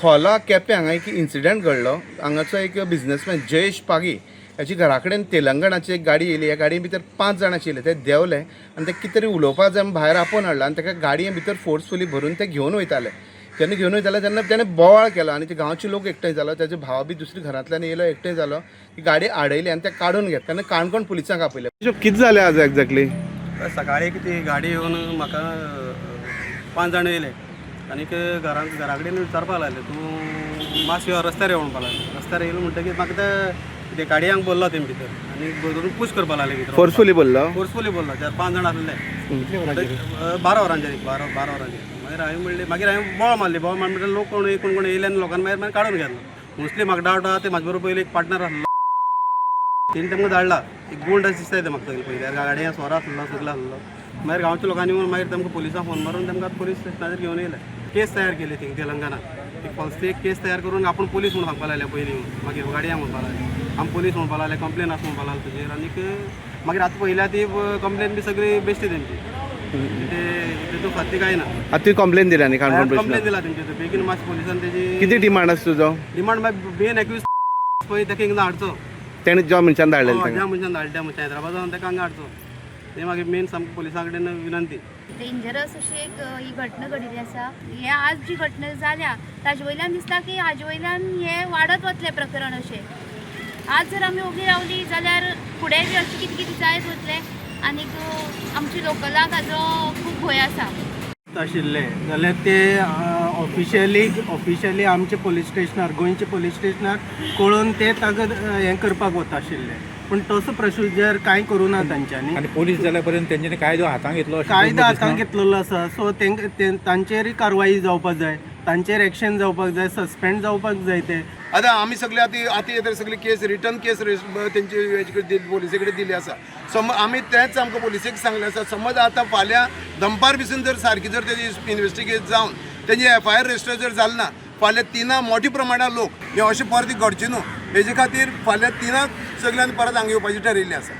खोला केपें हांगा एक इन्सिडंट घडलो. हांगाचो एक बिजनेसमॅन जयेश पागी हाची घरा कडेन तेलंगणाची एक गाडी येयली. ह्या गाडये भितर 5 जाण आशिल्ले. ते देंवले आनी ते कितें तरी उलोवपाक जाय म्हूण भायर आपोवन हाडलो आनी ताका गाडये भितर फोर्सफुली भरून ते घेवन वयताले. जेन्ना घेवन वयताले तेन्ना तेणें बोवाळ केलो आनी ते गांवचे लोक एकठांय जालो. ताजे भाव बी दुसऱ्या घरांतल्यान येयलो, एकठांय जालो, ती गाडी आडयली आनी ते काडून घेतले. तेन्ना काणकोण पुलिसांक आपयले. कितें जालें आज एक्झॅक्टली? सकाळी ती गाडी येवन म्हाका 5 जाण येयले आनीक घरा कडेन विचारपाक लागले, तूं मातशें यो रस्त्यार यो म्हणपाक लागले. रस्त्यार येयलो म्हणटकीर म्हाका ते गाडयांक बोल्लो तेमी भितर आनी धरून पूश करपाक लागले भितर. फोर्सफुली बोल्लो? फोर्सफुली बोल्लो. 4-5 जाण आसले. 12 वरांचेर, 12 वरांचेर. मागीर हांवें म्हणलें, मागीर हांवें बोळ मारली. बोळ मारली म्हणटकीर लोक कोण कोण कोण येयले आनी लोकांनी मागीर मागीर काडून घेतलो. मोस्टली म्हाका डावट आहा, ते म्हाजे बरोबर पयलीं एक पार्टनर आसलो, तेणी तांकां धाडला. एक गुंड अशें दिसता ते म्हाका सगळें पयलीं. गाडयें सोरो आसलो, सगळो आसलो. मागीर गांवच्या लोकांनी येवन मागीर तांकां पुलिसांक फोन मारून तांकां पुलीस स्टेशनाचेर घेवन येयले. केस तयार केली थिंग तेलंगणात. एक फॉल्सली एक केस तयार करून आपूण पुलीस म्हणून सांगपाक लागले पयलीं येवन. मागीर गाडयां म्हणपाक लागले, आमी पुलीस म्हणपाक लागले, कंप्लेन आसा म्हणपाक लागले तुजेर. आनीक मागीर आतां पयल्या ती कंप्लेन बी सगळी बेश्टी तेंची. ते तितून सत्य कांय ना. आतां तुवें कंप्लेन दिल्या न्ही काणकोण कंप्लेन पुलिसांक? दिला तेंचे. बेगीन मातशें पुलिसान तेजी कितें डिमांड आसा तुजो? डिमांड मागीर मेन एक्यूज पळय ताका हिंगा हाडचो. तेणें ज्या मनशान धाडलेलें तांकां? ज्या मनशान धाडल्या, त्या मनशान हैदराबादान ताका हांगा हाडचो. ते मागीर मेन सामकें पुलिसां कडेन विनंती. डेंजरस अशी एक ही घटना घडिल्ली आसा. हे आज जी घटना जाल्या ताजे वयल्यान दिसता की हाजे वयल्यान हे वाडत वतलें प्रकरण अशें. आज जर आमी ओगी रावली जाल्यार फुडें बी अशें कितें कितें जायत वतलें आनीक आमच्या लोकलाक हाजो खूब भंय आसा. आशिल्ले जाल्यार ते ऑफिशियली आमचे पोलीस स्टेशनार, गोंयचे पोलीस स्टेशनार कळोवन ते ताका हें करपाक वता आशिल्ले. पूण तसो प्रोसिजर कांय करूं ना तांच्यांनी. आनी पोलीस जाल्या पर्यंत तेंच्यांनी कायदो हातांत घेतलो अशें कायदो तुमकां हातांत दिसना? घेतलेलो आसा. सो तांकां तांचेरय कारवाई जावपाक जाय, तांचेर एक्शन जावपाक जाय, सस्पेंड जावपाक जाय ते. आतां आमी सगळे आतां आतां येता सगळे केस रिटर्न केस तेंचे हेजे कडेन पोलिसे कडेन दिल्ली आसा. समज आमी तेंच आमकां पोलिसेक सांगलें आसा, समज आतां फाल्यां दनपार बिसून जर सारकी जर तेजी इन्वेस्टिगेट जावन तेजी एफआयआर रजिस्टर जर जालें ना, फाल्यां 3 मोठ्या प्रमाणान लोक हें अशें परत घडचें न्हू हेजे खातीर फाल्यां 3 सगळ्यांनी परत हांगा येवपाचें ठरयिल्लें आसा.